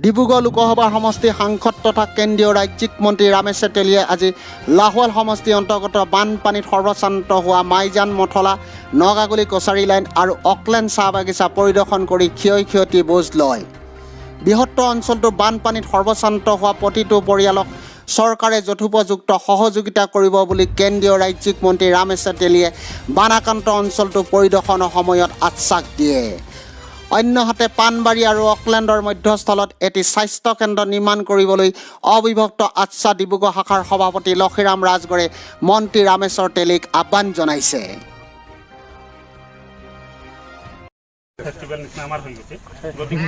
ডিব্ৰুগড় লোকসভা সমষ্টিৰ সাংসদ তথা কেন্দ্ৰীয় ৰাজ্যিক মন্ত্ৰী ৰামেশ্বৰ তেলীয়ে আজি লাহোৱাল সমষ্টিৰ অন্তৰ্গত বানপানীত সৰ্বস্বান্ত হোৱা মাইজান মথলা, নগাগুলি কছাৰী লাইন আৰু অকলেণ্ড চাহ বাগিচা পৰিদৰ্শন কৰি ক্ষয় ক্ষতি বুজ লয়। বৃহত্তৰ অঞ্চলটোৰ বানপানীত সৰ্বস্বান্ত হোৱা প্ৰতিটো পৰিয়ালক চৰকাৰে যথোপযুক্ত সহযোগিতা কৰিব বুলি কেন্দ্ৰীয় ৰাজ্যিক মন্ত্ৰী ৰামেশ্বৰ তেলীয়ে বানাক্ৰান্ত অঞ্চলটো পৰিদৰ্শনৰ সময়ত আশ্বাস দিয়ে। অন্যহাতে পাণবাৰী আৰু অকলেণ্ডৰ মধ্যস্থলত এটি স্বাস্থ্য কেন্দ্ৰ নিৰ্মাণ কৰিবলৈ অবিভক্ত আটছা ডিব্ৰুগড় শাখাৰ সভাপতি লক্ষীৰাম ৰাজগড়ে মন্ত্ৰী ৰামেশ্বৰ তেলীক আহ্বান জনাইছে। ফেষ্টিভেল নিচিনা আমাৰ হৈ গৈছে। গতিকে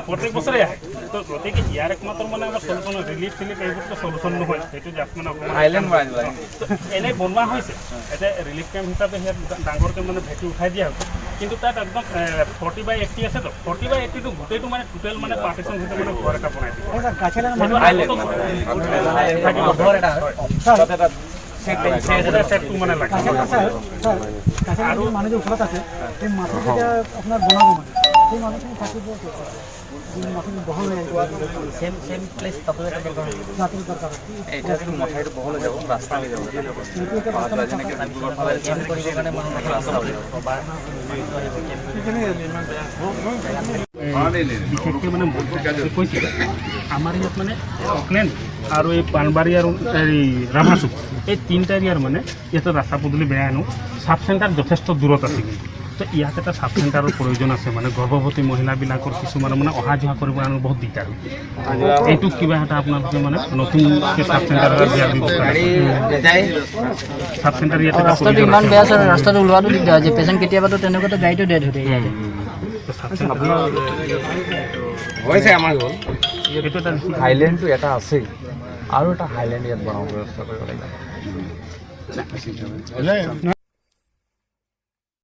প্ৰত্যেক বছৰে আহে। তো গতিকে ইয়াৰ একমাত্ৰ মানে আমাৰ চলুচন, ৰিলিফ চিলিফ এইবোৰতো চলুচন নহয়। সেইটো জাষ্ট মানে অকণমান আইলেণ্ড বনাই দিব লাগে। তো এনেই বনোৱা হৈছে। এতিয়া ৰিলিফ কেম্প হিচাপে ইয়াত ডাঙৰকৈ মানে ভেটি উঠাই দিয়া হৈছে, কিন্তু তাত একদম 40 বাই 80 আছেতো, 40 বাই 80টো গোটেইটো মানে টোটেল মানে পাৰ্টিশ্যন হৈছে, মানে ঘৰ এটা বনাই দিব। সেইটো আইলেণ্ড থাকিব। ঘৰ এটা তাতে এটা গোটেই ছেটটো মানে লাগিব। আৰু মানুহ যে ওচৰত আছে, সেই মাটি যেতিয়া আপোনাৰ বনাব, মানে সেই মানুহখিনি থাকিব ক'ত? মাটিটো বহল হৈ আহিব। চেম চেম প্লেচ, তাতো এটা দৰকাৰ হ'ব। তাতো দৰকাৰ হ'ব। এতিয়া যিটো মথাউৰিটো বহল হৈ যাব, ৰাস্তা হৈ যাব। সেইটো এতিয়া বৰ্তমান যেনেকৈ ডিব্ৰুগড় ফালে কেম্প কৰিবৰ কাৰণে মানুহ ৰাস্তা হৈ যাব। আহিব কেম্প। বিশেষকৈ মানে কৈছিলে, আমাৰ ইয়াত মানে অকলেণ্ড আৰু এই পাণবাৰী আৰু এই ৰাভাচুক, এই তিনিটা এৰিয়াৰ মানে ইয়াতে ৰাস্তা পদূলি বেয়া হেনো, চাব চেণ্টাৰ যথেষ্ট দূৰত আছে। কিন্তু তো ইয়াত এটা চাব চেণ্টাৰৰ প্ৰয়োজন আছে। মানে গৰ্ভৱতী মহিলাবিলাকৰ কিছুমানৰ মানে অহা যোৱা কৰিব কাৰণে বহুত দিগদাৰ হয়। এইটো কিবা এটা আপোনালোকে মানে নতুনকৈ চাব চেণ্টাৰ এটা দিয়াৰ ব্যৱস্থা, চাব চেণ্টাৰ ইয়াত এটা ৰাস্তাটো প্ৰয়োজন ইমান আছে। বেয়া ছাৰ, ৰাস্তাটো ওলোৱাটো দিগদাৰ হৈছে। পেচেণ্ট কেতিয়াবাতো তেনেকুৱাতো গাড়ীটো ডেড হৈ থাকে ইয়াতে। তো চাব চেণ্টাৰ হৈছে আমাৰ হ'ল। এইটো এটা হাইলেণ্ডটো এটা আছেই, আৰু এটা হাইলেণ্ড ইয়াত বনাব ব্যৱস্থা কৰিব লাগিব।